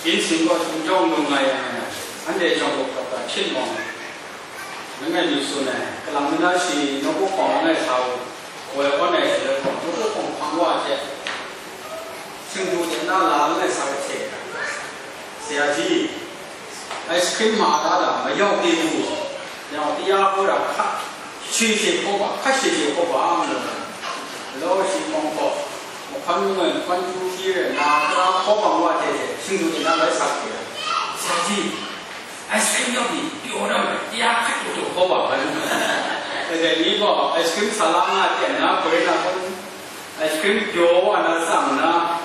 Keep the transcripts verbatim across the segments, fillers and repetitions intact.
Yin sin gaw sumjawng lung nga yang, anhte jawng kau kau hta hpyin mawng, langai mi tsun ai, kalang mi na shi nawku hpawng langai sa u, woi awn ai shaloi gaw, nawku hpawng hpang wa hte, singdu hte na la langai sa ai hte, Sara ji, ice cream ma da da, mayau de mu, yang taya hkau da hka, shi she hkau ba, hka she she hkau ba, ngu ai. Law shi hpawng hkaw, mahkawn ngu ai, mahkawn hkru hpyi rai nna, tara hkaw bang wa hte hte, singdu hte na bai sa hte ai. Sara ji, ice cream yawng ni pyaw na mai, taya hkat pyaw pyaw hkaw bang ai. Dai ni gaw ice cream sa la nga ten na, Korea na hpung ice cream pyaw wa na tsang na,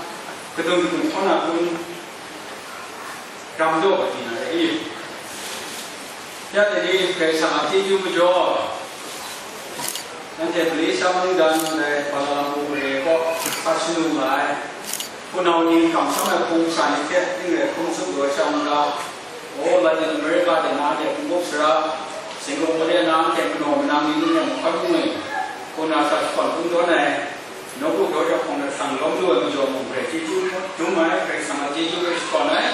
kadung kadung hkaw na kun, ram daw pati na rai i. Ya dai ni Karai Kasang a chyeju majaw, nanhte Malaysia mungdan ndai Kuala Lumpur mare kaw sa shanu nga ai, hpunau ni kamsham ai hpung sha ni hte ning rai hpung tsup lu ai sha n-ga, o, Latin America de na de hpung gup sara, Singapore de na anhte manaw manang ni ning rai mahkawn hpung e, hpung na sa shakawn hpung dawn ai, nawku daw jahpawng na sang lawm lu ai majaw mung, Karai chyeju dum ai, Karai Kasang a chyeju hpe shakawn ai,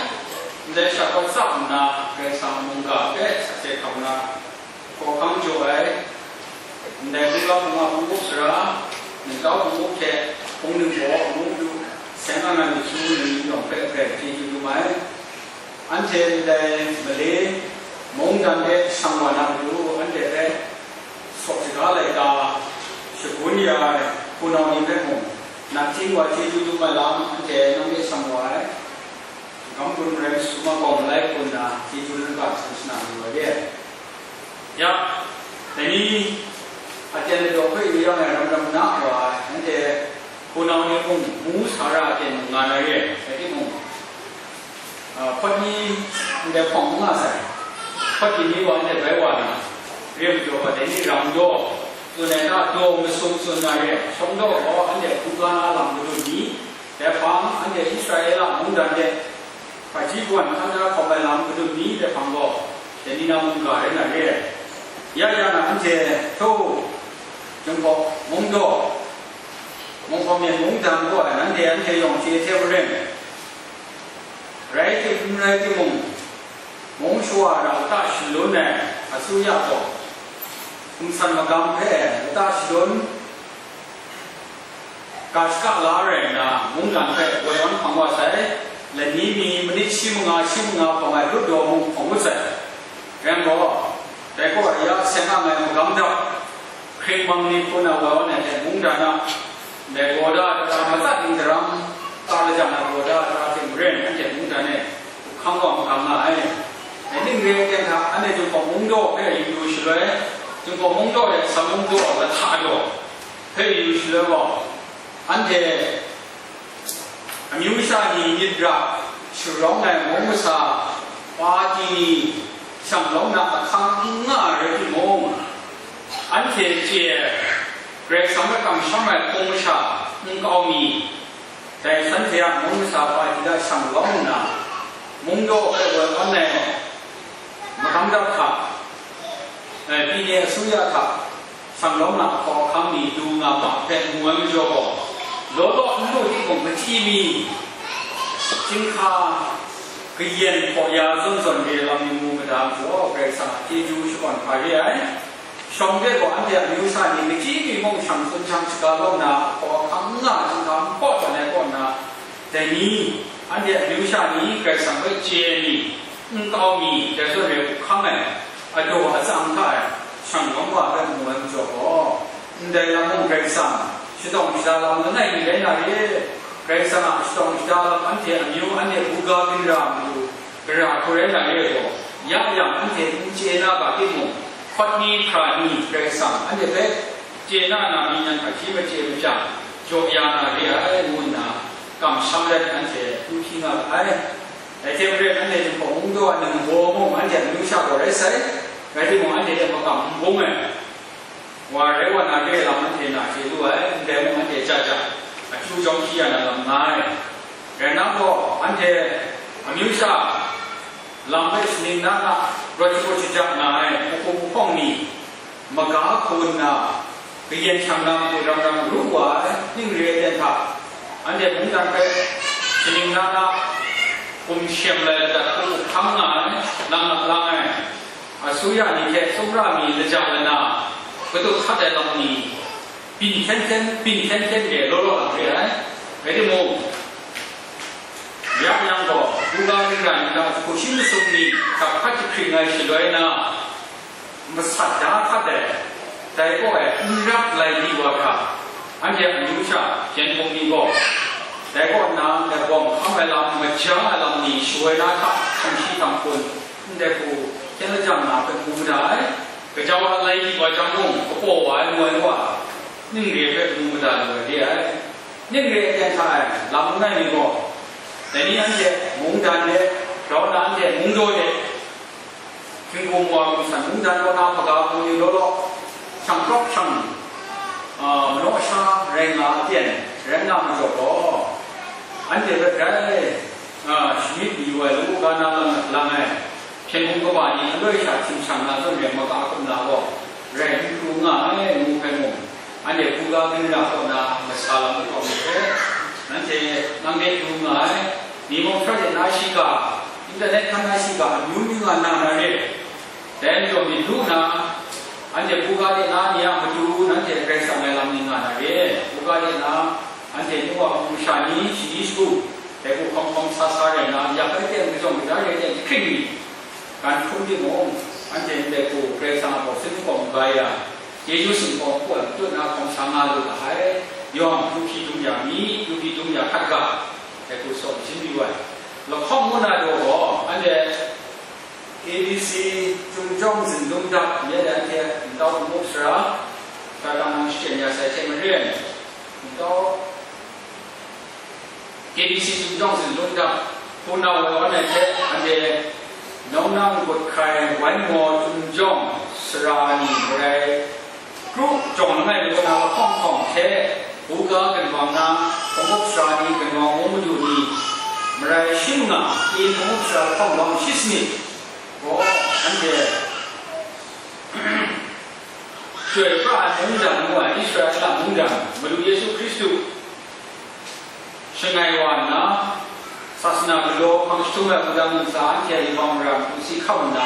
ndai sha kaw tsap nna, Karai Kasang a mungga hpe sakse hkam na, hkawhkam jaw ai, ndai hpung la hpung a hpung gup sara, ningtau hpung gup hte hpung ningbaw hpung gup lu, seng ang ai matu ni yawng hpe grai chyeju dum ai. Anhte ndai Malay mungdan hte shang wa na matu, anhte hpe sawk shaga laika shagun ya ai hpunau ni hpe mung, nachying wa chyeju dum ai lam anhte nang hte shang wa ai. Gam gun rai su ma gaw, malai hpun na chyeju lungga hpung shana lu ai re. Ya, dai ni, aten ladaw hpe yu yang ai ram ram na wa ai, anhte hpunau ni mung mu sa ra aten mung nga na re, rai timung, a, hpawt ni ndai hpawng n nga sai, hpawt byin ni wa anhte bai wa na, re majaw ga dai ni ram daw, tsun ai hta daw masum tsun na re, shawng daw gaw anhte hkungga na lam gadun ni, dai hpang anhte Israela mungdan de hpaji kawan hkan da hkawm ai lam gadun ni dai hpang gaw, dai ni na mungga rai na re ai. Ya ya na anhte, hto, Jinghpaw mungdaw, Mungkawm myen mungdan gaw ai nanhte anhte yawng chye hte maren, rai tim n rai timung, mung shawa ra lata shalun ai asuya gaw, hkum san magam hpe lata shalun, ga shaka la rai nna, mungdan hpe woi awn hpang wa sai, lani mi manit shi manga shi manga hpawng ai lut daw mung hpawng ngut sai. Rai nme law, dai gaw ya seng ang ai magam dap, hkring mang ni hpun a woi awn ai hte mungdan a, dai gaw da tara matsat ning daram, ka lajang ai gaw da tara hte maren anhte mungdan e hkang wa magam nga ai. Dai ning re ai ten hta, anhte Jinghpaw mungdaw hpe yu yu shaloi, Jinghpaw mungdaw hte Sam mungdaw lahta daw hpe yu shaloi gaw, anhte amyu sha ni myit ra sharawng ai mung masa, pati ni shang lawm na ahkang n nga ai rai timung, anhte chye ai Karai Kasang hpe kamsham ai hpung masha nkau mi, dai shanhte a mung masa pati hta shang lawm nna, mungdaw hpe woi awn ai magam dap hta, eh, Pine asuya hta shang lawm na hkawhkam ni du nga ma hpe mu ai majaw gaw, law law n lu timung, machyi mi chyinghka kayan hkaw ya zawn zawn re lam ni mu mada majaw, Karai Kasang a chyeju shakawn hpa re ai. Shawng de gaw anhte amyu sha ni machyi mi mung shang tsun shang shaga lawm na, hkawhkam n nga chyinghka n hpaw tawn ai kaw nna, dai ni, anhte amyu sha ni Karai Kasang hpe chye ai mi, nkau mi, dai zawn re hkang ai, adaw atsang hta e shang lawm wa hpe mu ai majaw gaw, ndai lam mung Karai Kasang shadawng shada lam langai mi rai na re. Karai Kasang a shadawng shada lam anhte amyu, anhte buga ginra matu, gara hku rai na re gaw, ya yang anhte n chye na ga timung, hkawt ni hkra ni Karai Kasang anhte hpe chye na na mi nyan hta hti machye machya jaw ya na re ai, ngu nna kamsham let anhte n hpyi nga ga ai. Dai hte maren, anhte Jinghpaw mungdaw ai ningbaw mung anhte amyu sha gaw rai sai, rai timung, anhte hte makam n bung ai wa rai wa na re lam anhte na chye lu ai, ndai mung anhte ja ja akyu jawm hkyi ya na lam nga ai. Rai nna gaw, anhte amyu sha lam hpe shaning na na, rawt shagu shaja na ai, mahkum mahpawng ni, maga hku nna, kayan shang na matu ram ram ru wa ai, ning re ai ten hta, anhte mungdan hpe shaning na na, Hkum shem lai ladat hku hkang nga ai, lang ap lang ai, asuya ni hte tsawmra mi laja lana, kadu hkat ai lam ni, byin hkyen hkyen, byin hkyen hkyen de law law hkre ai. Rai timung, ya yang gaw, buga ringra ni hta hku shi masum ni hkap hkat jahkring ai shaloi na, masat da hkat ai, dai gaw e n rap lai di wa hkra, anhte amyu sha jen hpung ni gaw, dai kaw nna ndai bawng hkam ai lam, maja ai lam ni shawoi na hta hkam shi hkam hpun, ndai hku hkyen lajang na hpe mu mada ai. Gaja wa lai di wa jang mung, kapaw wa ai, lu ai wa, ning re hpe mu mada lu ai re ai. Ning re aten hta e, lam langai mi gaw, dai ni anhte mungdan de, grau na anhte mungdaw de, hkinggum wa hkum san mungdan kaw na hpaga hpung ni law law, shang hkrawk shang, a, manaw sha rai nga aten, rai nga majaw gaw, anhte hpe grai, a, shamyit mayu ai lagu ga na lang, lang ai, hpyen hpung kaba ni aloi sha htim shang na zawn rai, maga hkum na gaw, rai n pru nga ai, ngu hpe mung, anhte buga ginra kaw na masa lam ai hkawm ni hpe, nanhte nang de du nga ai, mi mawng hkra de na shiga, internet hkan na shiga, amyu myu nga na na re. Dai majaw myit lu nna, anhte buga de na ni a matu nanhte Karai Kasang ai lam ni nga na re. Buga de na, anhte nu wa hpung masha ni, shani shagu, dai hku hkawm hkawm sa sa rai nna, ya hpe teng kajawng kaja re teng jahkring mi, gan hkrum timung, anhte ndai hku Karai Kasang a baw sin hkawm n bai ya, chyeju sumhkawng hku ai matut na hkawm sa nga lu ga ai. Yawng, du hpyi dum ya mi, du hpyi dum ya hkat ga, dai hku saw masin yu ai. Lahkawng ngu na daw gaw, anhte A B C Chyum Jawng Zinlung Dap ngu ai, anhte ntau hpung sara, Sara Tang Nang Shachyen Ya Sai hte maren, ntau A B C Chyum Jawng Zinlung Dap, hpunau woi wan ai hte, anhte Nau Nang Gut Hkrai Wai Maw Chyum Jawng sara ni marai, kru jawng langai lu na lahkawng hkawng hte, buga ginwang na, hpung up sara ni, ginwang mung madu ni, marai shi manga, i hpung up sara lahkawng lawng shi sanit gaw, anhte Chyoi pra ai mungdan ngu ai Israela mungdan, Madu Yesu Hkristu shangai wa nna, sasana galaw hpang jahtum ai wudang ntsa anhte a yubak mara matu si hkam nna,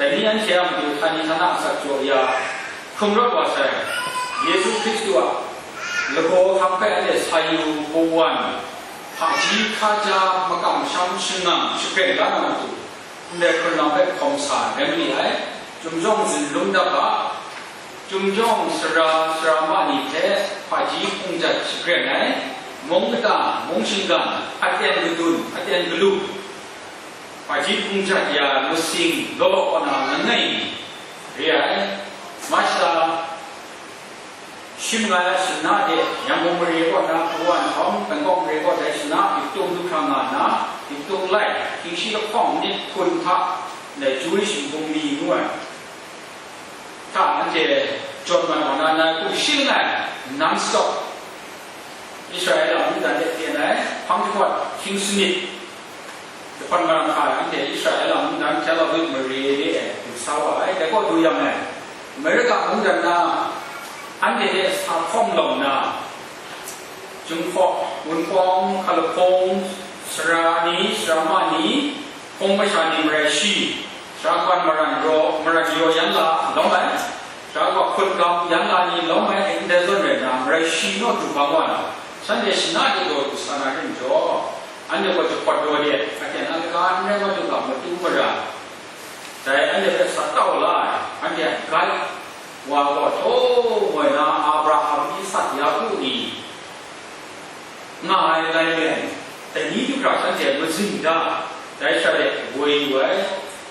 dai ni anhte a matu htani htana asak jaw ya hkrum rawt wa sai. Yesu Hkristu a lagaw hkang hpe anhte sa yu, kawan, hpaji hkaja, makam masham shangang shagren la na matu, ndai hkrunlang hpe hkawm sa rai ma li ai. Chyum Jawng Zinlung Dap a, Chyum Jawng sara, sara ma ni hte hpaji hpung jat shagren ai, mung kata, mung shinggan, aten kadun, aten galu, hpaji hpung jat ya masing law law kaw na langai mi re ai. Masha, shim nga ai shana de, Yangon mare kaw na kawan hkawm, Bangkok mare kaw dai shana, Victor du hkra nga nna, Victor lai, htingshi lahkawng nit hkun hta, ndai Jewish bungli ngu ai hta, anhte jawn mat wa na, nai hku shing ai, non-stop, Israela mungdan de pyen ai, hpang jahpawt, hkying sanit, jahpan marang hka ai anhte Israela mungdan Tel Aviv mare de e du sa wa ai. Dai gaw du yang e, Amerika mungdan na anhte hte sa hkawm lawm na, Jinghpaw, Wunpawng, Hkalahpawng, sara ni, sara ma ni, hpung masha ni marai shi, sara kaba maran raw, maran yaw yan la lawm ai, sara kaba hkut gam yan la ni lawm ai, ndai zawn rai nna, marai shi naw du bang wa na, shanhte shana de gaw du sa na rim jaw, anhte gaw jahpawt daw de, aten a laga n rai wa du ga, matu mara, dai anhte hpe sa tau la ai, anhte a gai wa gaw, taw moi na Abraham, Isak, Yaku ni nga ai lai nmen, dai ni du hkra shanhte mazing da, dai sha de woi yu ai.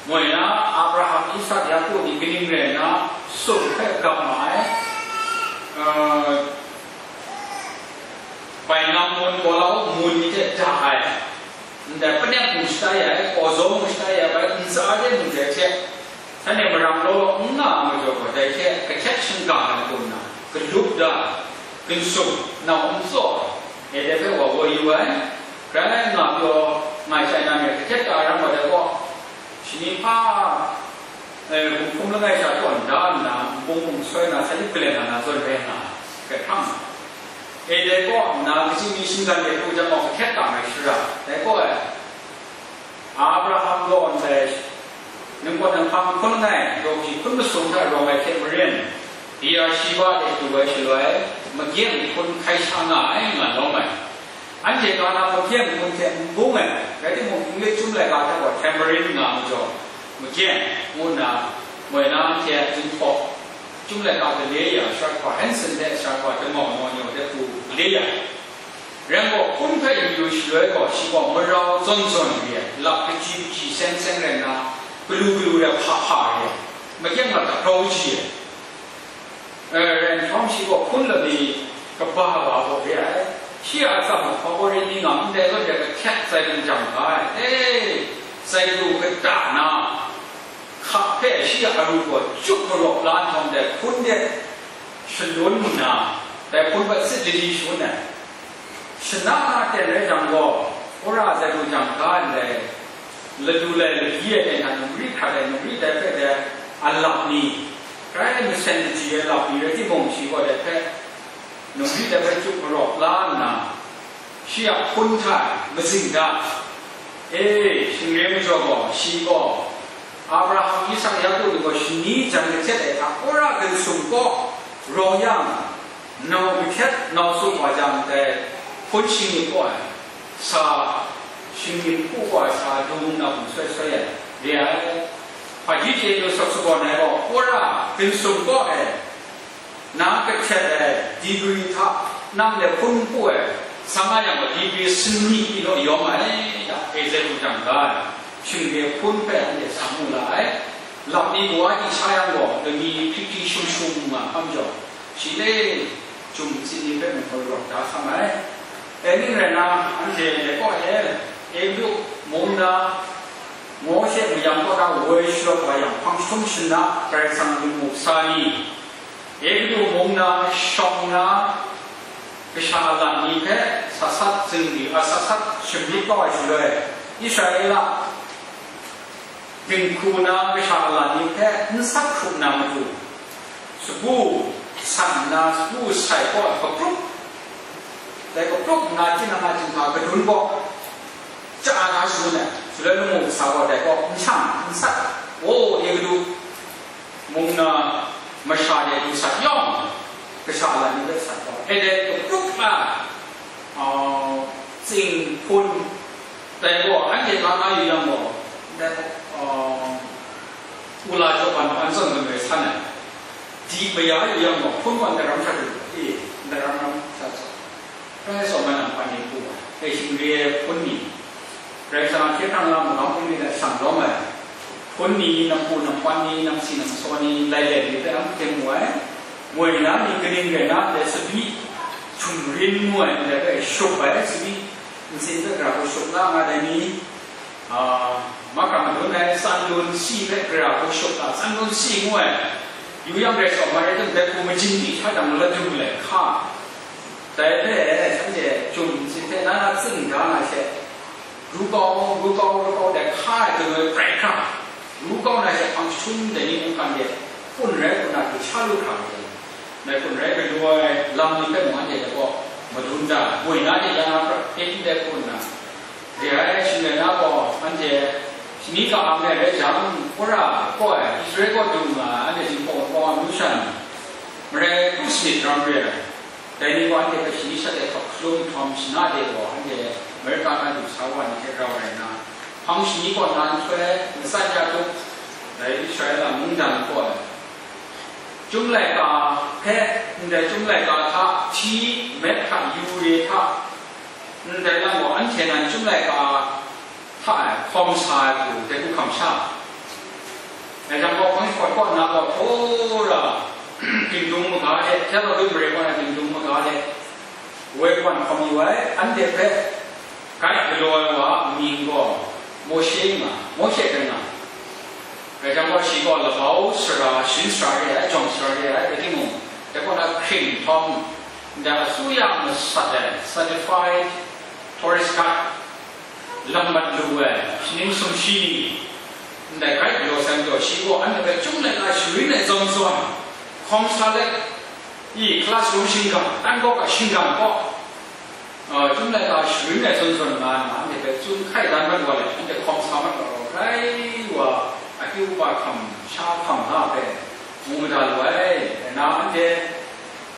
Moi na Abraham, Isak, Yaku ni kaning rai nna, sum hpe gam ma ai, uh, bainam mun, gawlau mun ni hte da ai, ndai panep hku shatai ai, awzawng hku shatai ai, bai ntsa de mung dai hte, shanhte marang law law n nga ai majaw gaw, dai hte kahkyet shingkang ai hkum na, galup da, ginsum, nau n tsaw, e dai hpe wa woi yu ai, grai nga pyaw nga ai chye na myit, kahkyet ka ai ram wa dai gaw, shani hpa, eh, hkum hkum langai sha tawn da nna, npung hkum soi na, sa yup galen na, na zawn rai nga, hkrai hpang. E dai kaw nna, kaji mi shinggan de pru jang gaw, kahkyet ka ai shara, dai gaw e, Kaw na hpang hkun langai, daw shi hkun masum hta rawng ai hte maren, Biyashiba de du ai shaloi, magyeng hkun hkai sha nga ai, nga lawm ai. Anhte ga na magyeng hkun hte n bung ai, rai timung, English chyum laika hta gaw tambourine nga majaw, magyeng ngu nna, moi na anhte a jinghpaw, chyum laika gale ya, sharhkwa Hanson de sharhkwa Damau Naw Nyaw de pru gale ya. Rai gaw, hkun hpe yu yu shaloi gaw, shi gaw marau zawn zawn re ai, lap kachyi kachyi seng seng rai nna, galu galu rai hpa hpa re ai, makyang lat hkrau shi ai. E, rai nhtawm, shi gaw hkun lami kaba wa gaw re ai. Shi a atsam mahkaw gaw rai ni nga, ndai zawn de kahkyak zai lu jang ga ai. E, zai lu kata na, hka hpe shi a aru gaw chyuk marawp la nhtawm dai hkun de shalun nna, dai hkun hpe sit lili shangun ai. Shana na ten rai jang gaw, wora zai lu jang ga ndai, ladu lai labyi ai dai hta, nungri hkrat ai, nungri dai hpe dai a lap ni, grai masen kaji ai lap ni rai timung, shi gaw dai hpe, nungri dai hpe chyuk marawp la nna, shi a hpun hta e mazing da. E, shingre majaw gaw, shi gaw, Abraham, Isak, Yaku ni gaw shani jan kahtet ai hta, wora gansum kaw rawng yang, nau kahtet, nau tsup wa jang, dai hpun shingnyip kaw ai sa, shingnyip hku kaw ai sa dung na hkum soi soi ai, re ai. Hpaji chye lu sak sagawn ai gaw, wora gansum kaw e, na kahtet ai degree hta, nang de hpun hku e, sa nga yang gaw, degree sanni law yawm ai, ya, e zai lu jang ga ai, shingre hpun hpe anhte sa mu la ai. Lap ni kawa di sha yang gaw, lami hkri hkri shum shum nga hkam jaw, shi le, jum tsin ni hpe mung gaw rawt da sang ai. E ning rai na, anhte dai kaw e, Egutu mung na, Mawshe mayam kaw na woi sharawt wa yang, hpang jahtum shana Karai Kasang a myit mu sa ni, Egutu mung na shawng na, kasha a lam ni hpe sa sat zingri, a sa sat shamyit kau ai shaloi, Israela dinghku na kasha a lam ni hpe n sat hkrup na matu, sagu san nna, sagu sai kaw ai kaprup, dai kaprup nna, tinang a jinghka kadun kaw, chya na shangun ai, shaloi lamu kasa gaw dai kaw n shang, n sat, o, Egutu mung na masha de du sat yawng, kasha a lam ni hpe sat gaw, e dai kaprup la, a, tsing hpun, dai gaw, anhte ga nga yu yang gaw, dai gaw, a, wula jaw ban an zawn gamoi san ai, di maya yu yang gaw, hpun gaw ndaram sha du, e, ndaram ram sha sha. Rai sa, ma nang hpan ni hku ai, e, shingre ai hpun ni, Karai Kasang a hkye hkrang la magam hpun ni hta shang lawm ai, hpun ni, nang hpu nang hpan ni, nang si nang saw ni, lai lai ni hpe lam hkyen mu ai, moi na ni kaning rai na, dai tsabyi htum rin ngu ai ndai hpe shut ai, tsabyi ntsin hpe gara hku shut la nga ai ni, a, makam madun ai, tsan dun si hpe gara hku shut la, tsan dun si ngu ai, yu yang rai sa, ma rai tim, dai hku majin di hta jang, la du lai hka. Dai hpe, shanhte jum ntsin hte na na tsing da na she, ru kau, ru kau, ru kau, dai hka ai gun ai prai hkra, ru kau na she, hpang jahtum dai ni mungkan de, kun rai kun na hte sha lu hkra ai, dai kun rai galaw ai lam ni hpe mung anhte dai gaw madun da, moi na de ya na pra hpe ndai kun na, re ai shaloi na gaw, anhte shani ka ang ai rai jang, Kora kaw ai, Israel kaw dung nga ai, anhte Jinghpaw Wunpawng a madu sha ni, marai kru sanit ram re ai, dai ni gaw anhte hpe shani shat e hkap hkalum nhtawm, shana de gaw anhte Amerika na du sa wa ni hte rau rai nna, hpang shani kaw na nhtoi, matsat ya tup, dai Israela mungdan kaw ai, Chyum laika hpe, ndai chyum laika hta, hti, met hta, yu re hta, ndai lam gaw, anhte nan chyum laika hta e hkawm sa ai hku, dai hku hkam sha. Dai jang gaw, hpang shakawt kaw nna gaw, hkawra, Tingdung maga hte, Tel Aviv mare kaw na Tingdung maga hte, woi kawan hkawm yu ai, anhte hpe gai galaw ai wa a mying gaw Mawshe nga, Mawshe hpe nga. Rai jang gaw, shi gaw labau sara, sharin sara re ai, jawng sara re ai, rai timung, dai kaw na hkring nhtawm, ndai asuya masat ai, certified tourist guide, lam mat lu ai, shaning sumshi ni, ndai gai galaw sai majaw, shi gaw anhte hpe chyum laika sharin ai zawn zawn, hkawm sa let, i, classroom shingkang, tan kaw ga shingkang kaw, a, chyum laika sharin ai zawn zawn nga nna, anhte hpe tsun hkai dan mat wa let, anhte hkawm sa mat wa, rai wa, a, Upa hkam sha hkam la hpe,